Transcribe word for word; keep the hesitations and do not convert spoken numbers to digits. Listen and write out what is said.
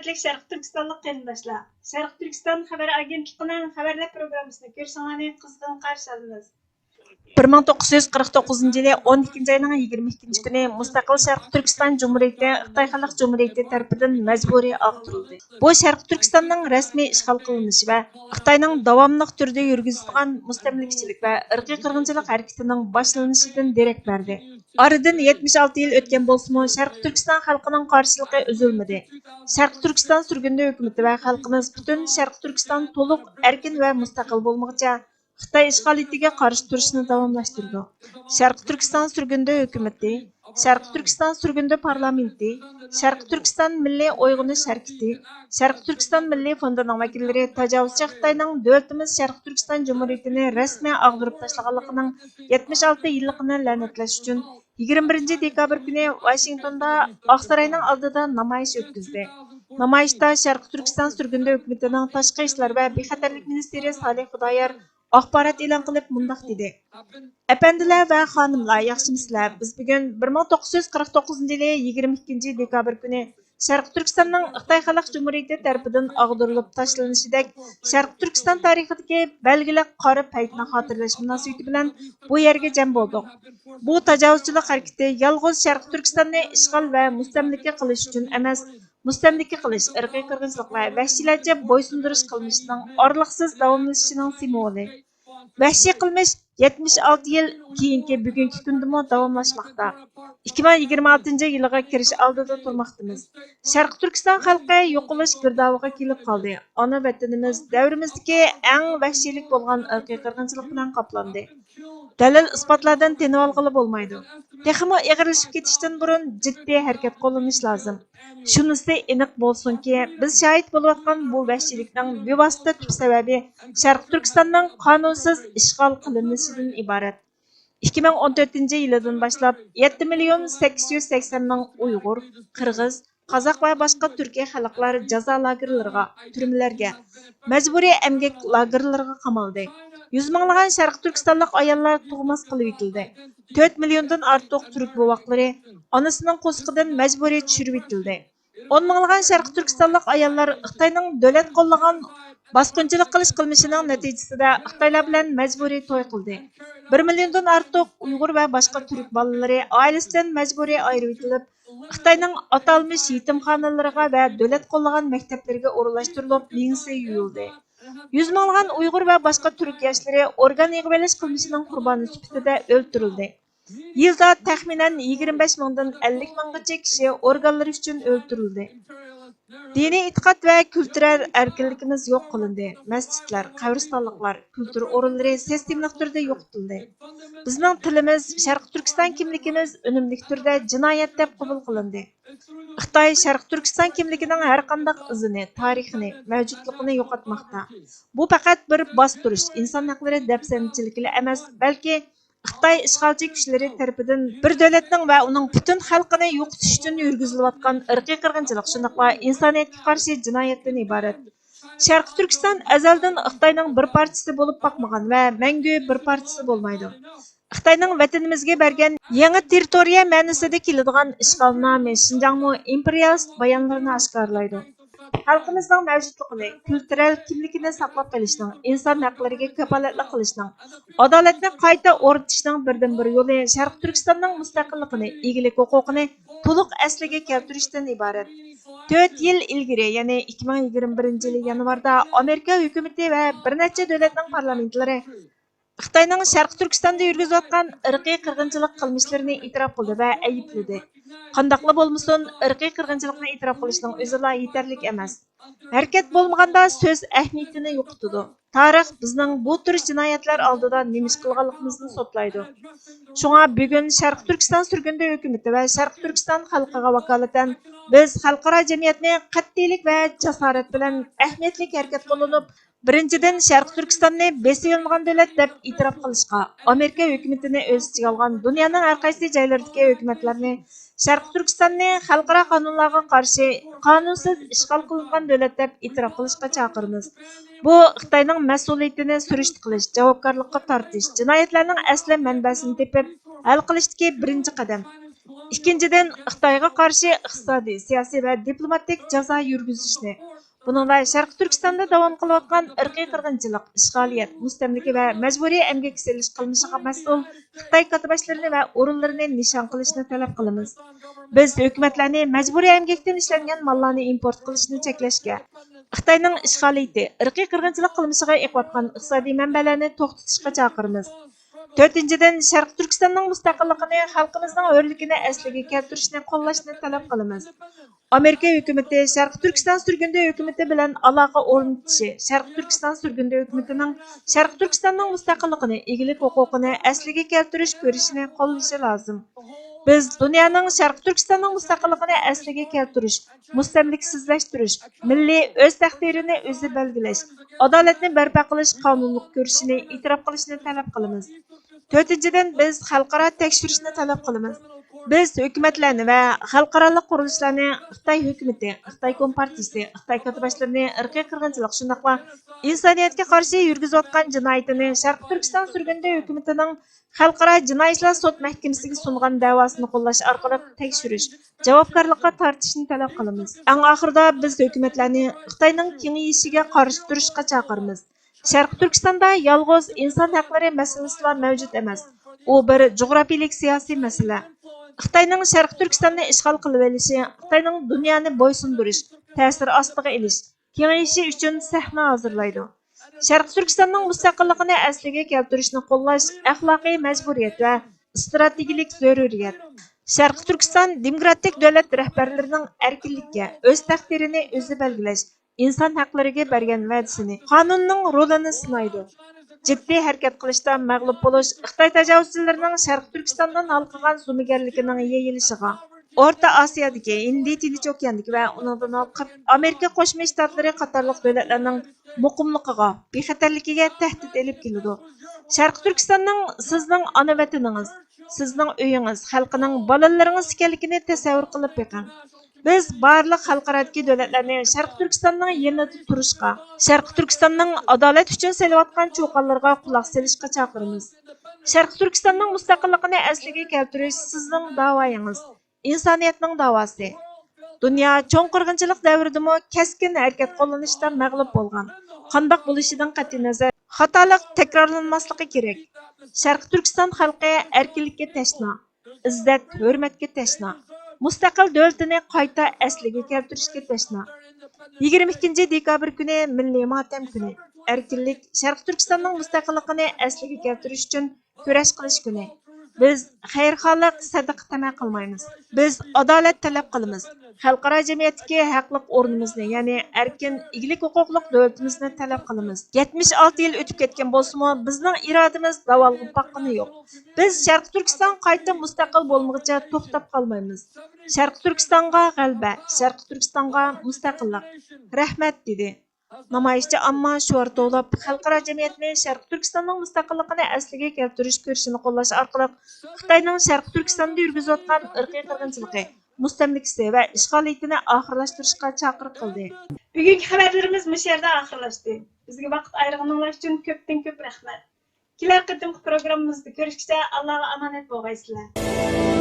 ھۆرمەتلىك شەرقىي تۈركىستانلىق قېرىنداشلار! شەرقىي تۈركىستان خەۋەر ئاگېنتلىقىنىڭ خەۋەرلەر پروگراممىسىنى كۆرۈشۈڭلارنى قىزغىن قارشى ئالىمىز. بىر مىڭ توققۇز يۈز قىرىق توققۇزىنچى يىلى ئون ئىككىنچى ئاينىڭ يىگىرمە ئىككىنچى كۈنى مۇستەقىل شەرقىي تۈركىستان جۇمھۇرىيىتى خىتاي خەلق جۇمھۇرىيىتى تەرىپىدىن مەجبۇرىي ئاغدۇرۇلدى. بۇ شەرقىي تۈركىستاننىڭ رەسمىي ئىشغال قىلىنىشى ۋە خىتاينىڭ داۋاملىق تۈردە يۈرگۈزۈۋاتقان مۇستەملىكىچىلىك ۋە ئىرقىي قىرغىنچىلىق ھەرىكىتىنىڭ باشلىنىشىدىن دېرەك بەردى. ئارىدىن يەتمىش ئالتە يىل ئۆتكەن بولسىمۇ، شەرقىي تۈركىستان خەلقىنىڭ قارشىلىقى ئۈزۈلمىدى. شەرقىي تۈركىستان سۈرگۈندە ھۆكۈمىتى ۋە خەلقىمىز پۈتۈن شەرقىي تۈركىستان تولۇق ئەركىن ۋە مۇستەقىل بولمىغۇچە، خىتاي ئىشغالىيىتىگە قارشى تۇرۇشنى داۋاملاشتۇرىدۇ. شەرقىي تۈركىستان سۈرگۈندە ھۆكۈمىتى، شەرقىي تۈركىستان سۈرگۈندە پارلامېنتى، شەرقىي تۈركىستان مىللىي ئويغىنىش ھەرىكىتى، شەرقىي تۈركىستان مىللىي فوندىنىڭ ۋەكىللىرى تاجاۋۇزچى خىتاينىڭ دۆلىتىمىز شەرقىي تۈركىستان جۇمھۇرىيىتىنى رەسمىي ئاغدۇرۇپ تاشلىغانلىقىنىڭ يەتمىش ئالتە يىللىقىنى لەنەتلەش ئۈچۈن، يىگىرمە بىرىنچى دېكابىر كۈنى ۋاشىنگتوندا ئاقساراينىڭ ئالدىدا نامايىش ئۆتكۈزدى. نامايىشتا شەرقىي تۈركىستان سۈرگۈندە ھۆكۈمىتىنىڭ تاشقى ئىشلار ۋە بىخەتەرلىك مىنىستىرى سالىھ خۇدايار ئاخبارات ئېلان قىلىپ مۇنداق دېدى: «ئەپەندىلەر ۋە خانىملار، ياخشىمۇسىلەر؟ بىز بۈگۈن بىر مىڭ توققۇز يۈز قىرىق توققۇزىنچى يىلى يىگىرمە ئىككىنچى دېكابىر كۈنى شەرقىي تۈركىستاننىڭ خىتاي خەلق جۇمھۇرىيىتى تەرىپىدىن ئاغدۇرۇلۇپ تاشلىنىشىدەك شەرقىي تۈركىستان تارىخىدىكى بەلگىلىك قارا پەيتنى خاتىرىلەش مۇناسىۋىتى بىلەن بۇ يەرگە جەم بولدۇق. بۇ تاجاۋۇزچىلىق ھەرىكىتى يالغۇز شەرقىي تۈركىستاننى ئىشغال ۋە مۇستەملىكە قىلىش ئۈچۈن ئەمەس، مۇستەملىكە قىلىش، ئىرقىي قىرغىنچىلىق ۋە ۋەھشىيلەرچە بويسۇندۇرۇش قىلمىشىنىڭ ئارىلىقسىز داۋاملىشىشىنىڭ سىمۋولى. ۋەھشىي قىلمىش يەتمىش ئالتە يىل كېيىنكى بۈگۈنكى كۈندىمۇ داۋاملاشماقتا. ئىككى مىڭ يىگىرمە ئالتىنچى يىلىغا كىرىش ئالدىدا تۇرماقتىمىز. شەرقىي تۈركىستان خەلقى يوقىلىش گىردابىغا كېلىپ قالدى. ئانا ۋەتىنىمىز دەۋرىمىزدىكى ئەڭ ۋەھشىيلىك بولغان ئىرقىي قىرغىنچىلىق بىلەن قاپلاندى. دەلىل-ئىسپاتلاردىن تېنىۋالغىلى بولمايدۇ. تېخىمۇ ئېغىرلىشىپ كېتىشتىن بۇرۇن جىددىي ھەرىكەت قوللىنىش لازىم. شۇنىسى ئېنىق بولسۇنكى، بىز شاھىت بولۇۋاتقان بۇ ۋەھشىيلىكنىڭ بىۋاسىتە تۈپ سەۋەبى شەرقىي تۈركىستاننىڭ قانۇنسىز ئىشغال قىلىنىشىدىن ئىبارەت. ئىككى مىڭ ئون تۆتىنچى يىلىدىن باشلاپ يەتتە مىليون سەككىز يۈز سەكسەن مىڭ ئۇيغۇر، قىرغىز، قازاق ۋە باشقا تۈركىي خەلقلەر جازا لاگېرلىرىغا، تۈرمىلەرگە، مەجبۇرىي ئەمگەك لاگېرلىرىغا قامالدى. يۈز مىڭلىغان شەرقىي تۈركىستانلىق ئاياللار تۇغماس قىلىۋېتىلدى. تۆت مىليوندىن ئارتۇق تۈرك بوۋاقلىرى ئانىسىنىڭ قورسىقىدىن مەجبۇرىي چۈشۈرۈۋېتىلدى. ئون مىڭلىغان شەرقىي تۈركىستانلىق ئاياللار خىتاينىڭ دۆلەت قوللىغان باسقۇنچىلىق قىلىش قىلمىشىنىڭ نەتىجىسىدە خىتايلار بىلەن مەجبۇرىي توي قىلدى. بىر مىليوندىن ئارتۇق ئۇيغۇر ۋە باشقا تۈرك بالىلىرى ئائىلىسىدىن مەجبۇرىي ئايرىۋېتىلىپ، خىتاينىڭ ئاتالمىش يېتىمخانىلىرىغا ۋە دۆلەت قوللىغان مەكتەپلىرىگە ئورۇنلاشتۇرۇلۇپ، مېڭىسى يۇيۇلدى. يۈز مىڭلىغان ئۇيغۇر ۋە باشقا تۈرك ياشلىرى ئورگان يىغىۋېلىش قىلمىشىنىڭ قۇربانى سۈپىتىدە ئۆلتۈرۈلدى. يىلدا تەخمىنەن يىگىرمە بەش مىڭدىن ئەللىك مىڭغىچە كىشى ئورگانلىرى ئۈچۈن ئۆلتۈرۈلدى. دىنىي ئېتىقاد ۋە كۈلتۈرەل ئەركىنلىكىمىز يوق قىلىندى. مەسچىتلەر، قەبرىستانلىقلار، كۈلتۈر ئورۇنلىرى سىستېمىلىق تۈردە يوقىتىلدى. بىزنىڭ تىلىمىز، شەرقىي تۈركىستان كىملىكىمىز ئۈنۈملۈك تۈردە جىنايەت دەپ قوبۇل قىلىندى. خىتاي شەرقىي تۈركىستان كىملىكىنىڭ ھەر قانداق ئىزىنى، تارىخىنى، مەۋجۇتلۇقىنى يوقاتماقتا. بۇ پەقەت بىر باستۇرۇش، ئىنسان ھەقلىرى دەپسەندىچىلىكىلا ئەمەس، بەلكى خىتاي ئىشغالچى كۈچلىرى تەرىپىدىن بىر دۆلەتنىڭ ۋە ئۇنىڭ پۈتۈن خەلقىنى يوقىتىش ئۈچۈن يۈرگۈزۈلۈۋاتقان ئىرقىي قىرغىنچىلىق، شۇنداقلا ئىنسانىيەتكە قارشى جىنايەتتىن ئىبارەت. شەرقىي تۈركىستان ئەزەلدىن خىتاينىڭ بىر پارچىسى بولۇپ باقمىغان ۋە مەڭگۈ بىر پارچىسى بولمايدۇ. خىتاينىڭ ۋەتىنىمىزگە بەرگەن يېڭى تېررىتورىيە مەنىسىدە كېلىدىغان ئىشغالنامە شىنجاڭمۇ ئىمپېرىيالىست بايانلىرىنى ئاشكارىلايدۇ. خەلقىمىزنىڭ مەۋجۇتلۇقىنى، كۈلتۈرەل كىملىكىنى ساقلاپ قېلىشنىڭ، ئىنسان ھەقلىرىگە كاپالەتلىك قىلىشنىڭ، ئادالەتنى قايتا ئورنىتىشنىڭ بىردىنبىر يولى شەرقىي تۈركىستاننىڭ مۇستەقىللىقىنى، ئىگىلىك ھوقۇقىنى تولۇق ئەسلىگە كەلتۈرۈشتىن ئىبارەت. تۆت يىل ئىلگىرى، يەنى ئىككى مىڭ يىگىرمە بىرىنچى يىلى يانۋاردا ئامېرىكا ھۆكۈمىتى ۋە بىر نەچچە دۆلەتنىڭ پارلامېنتلىرى خىتاينىڭ شەرقىي تۈركىستاندا يۈرگۈزۈۋاتقان ئىرقىي قىرغىنچىلىق قىلمىشلىرىنى ئېتىراپ قىلدى ۋە ئەيىبلىدى. قانداقلا بولمىسۇن، ئىرقىي قىرغىنچىلىقنى ئېتىراپ قىلىشنىڭ ئۆزىلا يېتەرلىك ئەمەس. ھەرىكەت بولمىغاندا سۆز ئەھمىيىتىنى يوقىتىدۇ. تارىخ بىزنىڭ بۇ تۈر جىنايەتلەر ئالدىدا نېمە ئىش قىلغانلىقىمىزنى سوتلايدۇ. شۇڭا بۈگۈن شەرقىي تۈركىستان سۈرگۈندە ھۆكۈمىتى ۋە شەرقىي تۈركىستان خەلقىگە ۋاكالىتەن بىز خەلقئارا جەمئىيەتنى قەتئىيلىك ۋە جاسارەت بىلەن ئەھمىيەتلىك ھەرىكەت قوللىنىپ، بىرىنچىدىن، شەرقىي تۈركىستاننى بېسىۋېلىنغان دۆلەت دەپ ئېتىراپ قىلىشقا، ئامېرىكا ھۆكۈمىتىنى ئۆز ئىچىگە ئالغان دۇنيانىڭ ھەر قايسى جايلىرىدىكى ھۆكۈمەتلەرنى شەرقىي تۈركىستاننى خەلقئارا قانۇنلارغا قارشى قانۇنسىز ئىشغال قىلىنغان دۆلەت دەپ ئېتىراپ قىلىشقا چاقىرىمىز. بۇ خىتاينىڭ مەسئۇلىيىتىنى سۈرۈشتە قىلىش، جاۋابكارلىققا تارتىش، جىنايەتلەرنىڭ ئەسلى مەنبەسىنى تېپىپ ھەل قىلىشتىكى بىرىنچى قەدەم. ئىككىنچىدىن، خىتايغا قارشى ئىقتىسادىي، سىياسىي ۋە دىپلوماتىك جازا يۈرگۈزۈشنى، بۇنىڭدا شەرقىي تۈركىستاندا داۋام قىلىۋاتقان ئىرقىي قىرغىنچىلىق، ئىشغالىيەت، مۇستەملىكە ۋە مەجبۇرىي ئەمگەككە سېلىش قىلمىشىغا مەسئۇل خىتاي كاتتىباشلىرىنى ۋە ئورۇنلىرىنى نىشان قىلىشنى تەلەپ قىلىمىز. بىز ھۆكۈمەتلەرنى مەجبۇرىي ئەمگەكتىن ئىشلەنگەن ماللارنى ئىمپورت قىلىشنى چەكلەشكە، خىتاينىڭ ئىشغالىيىتى، ئىرقىي قىرغىنچىلىق قىلمىشىغا ئېقىۋاتقان ئىقتىسادىي مەنبەلەرنى توختىتىشقا چاقىرىمىز. تۆتىنچىدىن، شەرقىي تۈركىستاننىڭ مۇستەقىللىقىنى، خەلقىمىزنىڭ ھۆرلۈكىنى ئەسلىگە كەلتۈرۈشنى قوللاشنى تەلەپ قىلىمىز. ئامېرىكا ھۆكۈمىتى شەرقىي تۈركىستان سۈرگۈندە ھۆكۈمىتى بىلەن ئالاقە ئورنىتىشى، شەرقىي تۈركىستان سۈرگۈندە ھۆكۈمىتىنىڭ شەرقىي تۈركىستاننىڭ مۇستەقىللىقىنى، ئىگىلىك ھوقۇقىنى ئەسلىگە كەلتۈرۈش كۈرىشىنى قوللىشى لازىم. بىز دۇنيانىڭ شەرقىي تۈركىستاننىڭ مۇستەقىللىقىنى ئەسلىگە كەلتۈرۈش، مۇستەملىكىسىزلەشتۈرۈش، مىللىي ئۆز تەقدىرىنى ئۆزى بەلگىلەش، ئادالەتنى بەرپا قىلىش قانۇنلۇق كۈرىشىنى ئېتىراپ قىلىشنى تەلەپ قىلىمىز. تۆتىنچىدىن، بىز خەلقئارا تەكشۈرۈشنى تەلەپ قىلىمىز. بىز ھۆكۈمەتلەرنى ۋە خەلقئارالىق قۇرۇلۇشلارنى خىتاي ھۆكۈمىتى، خىتاي كومپارتىيىسى، خىتاي كاتتىباشلىرىنى ئىرقىي قىرغىنچىلىق، شۇنداقلا ئىنسانىيەتكە قارشى يۈرگۈزۈۋاتقان جىنايىتىنى شەرقىي تۈركىستان سۈرگۈندە ھۆكۈمىتىنىڭ خەلقئارا جىنايى ئىشلار سوت مەھكىمىسىگە سۇنغان دەۋاسىنى قوللاش ئارقىلىق تەكشۈرۈش، جاۋابكارلىققا تارتىشنى تەلەپ قىلىمىز. ئەڭ ئاخىرىدا بىز ھۆكۈمەتلەرنى خىتاينىڭ كېڭىيىشىگە قارشى تۇرۇشقا چاقىرىمىز. شەرقىي تۈركىستاندا يالغۇز ئىنسان ھەقلىرى مەسىلىسىلا مەۋجۇت ئەمەس. ئۇ بىر جۇغراپىيىلىك سىياسىي مەسىلە. خىتاينىڭ شەرقىي تۈركىستاننى ئىشغال قىلىۋېلىشى خىتاينىڭ دۇنيانى بويسۇندۇرۇش، تەسىر ئاستىغا ئېلىش، كېڭىيىشى ئۈچۈن سەھنە ھازىرلايدۇ. شەرقىي تۈركىستاننىڭ مۇستەقىللىقىنى ئەسلىگە كەلتۈرۈشنى قوللاش ئەخلاقىي مەجبۇرىيەت ۋە ئىستراتېگىيىلىك زۆرۈرىيەت. شەرقىي تۈركىستان دېموكراتىك دۆلەت رەھبەرلىرىنىڭ ئەركىنلىككە، ئۆز تەقدىرىنى ئۆزى بەلگىلەش، ئىنسان ھەقلىرىگە بەرگەن ۋەدىسىنى، قانۇننىڭ رولىنى سىنايدۇ. جىددىي ھەرىكەت قىلىشتا مەغلۇپ بولۇش خىتاي تاجاۋۇزچىلىرىنىڭ شەرقىي تۈركىستاندىن ھالقىغان زومىگەرلىكىنىڭ يېيىلىشىغا، ئورتا ئاسىيادىكى، ھىندى تىنچ ئوكياندىكى ۋە ئۇنىڭدىن ھالقىپ ئامېرىكا قوشما شتاتلىرى قاتارلىق دۆلەتلەرنىڭ مۇقىملىقىغا، بىخەتەرلىكىگە تەھدىت ئېلىپ كېلىدۇ. شەرقىي تۈركىستاننىڭ سىزنىڭ ئانا ۋەتىنىڭىز، سىزنىڭ ئۆيىڭىز، خەلقىنىڭ بالىلىرىڭىز ئىكەنلىكىنى تەسەۋۋۇر قىلىپ بېقىڭ. بىز بارلىق خەلقئارادىكى دۆلەتلەرنى شەرقىي تۈركىستاننىڭ يېنىدا تۇرۇشقا، شەرقىي تۈركىستاننىڭ ئادالەت ئۈچۈن سېلىۋاتقان چۇقانلىرىغا قۇلاق سېلىشقا چاقىرىمىز. شەرقىي تۈركىستاننىڭ مۇستەقىللىقىنى ئەسلىگە كەلتۈرۈش سىزنىڭ داۋايىڭىز، ئىنسانىيەتنىڭ داۋاسى. دۇنيا چوڭ قىرغىنچىلىق دەۋرىدىمۇ كەسكىن ھەرىكەت قوللىنىشتا مەغلۇپ بولغان. قانداق بولۇشىدىن قەتئىينەزەر، خاتالىق تەكرارلانماسلىقى كېرەك. شەرقىي تۈركىستان خەلقى ئەركىنلىككە تەشنا، ئىززەت، ھۆرمەتكە تەشنا، مۇستەقىل دۆلىتىنى قايتا ئەسلىگە كەلتۈرۈشكە تەشنا. يىگىرمە ئىككىنچى دېكابىر كۈنى مىللىي ماتەم كۈنى، ئەركىنلىك، شەرقىي تۈركىستاننىڭ مۇستەقىللىقىنى ئەسلىگە كەلتۈرۈش ئۈچۈن كۈرەش قىلىش كۈنى. بىز خەيرخاھلىق، سەدىقە تەمە قىلمايمىز. بىز ئادالەت تەلەپ قىلىمىز. خەلقئارا جەمئىيەتتىكى ھەقلىق ئورنىمىزنى، يەنى ئەركىن، ئىگىلىك ھوقۇقلۇق دۆلىتىمىزنى تەلەپ قىلىمىز. يەتمىش ئالتە يىل ئۆتۈپ كەتكەن بولسىمۇ، بىزنىڭ ئىرادىمىز زاۋالغا باققىنى يوق. بىز شەرقىي تۈركىستان قايتا مۇستەقىل بولمىغۇچە توختاپ قالمايمىز. شەرقىي تۈركىستانغا غەلىبە، شەرقىي تۈركىستانغا مۇستەقىللىق. رەھمەت، دېدى. نامايىشچى ئامما شوئار توۋلاپ، خەلقئارا جەمئىيەتنى شەرقىي تۈركىستاننىڭ مۇستەقىللىقىنى ئەسلىگە كەلتۈرۈش كۈرىشىنى قوللاش ئارقىلىق خىتاينىڭ شەرقىي تۈركىستاندا يۈرگۈزۈۋاتقان ئىرقىي قىرغىنچىلىقى، مۇستەملىكىسى ۋە ئىشغالىيىتىنى ئاخىرلاشتۇرۇشقا چاقىرىق قىلدى. بۈگۈنكى خەۋەرلىرىمىز مۇشۇ يەردە ئاخىرلاشتى. بىزگە ۋاقىت ئايرىغىنىڭلار ئۈچۈن كۆپتىن كۆپ رەھمەت. كېلەر قېتىمقى پروگراممىمىزدا كۆرۈشكىچە ئاللاغا ئامانەت بولغايسىلەر.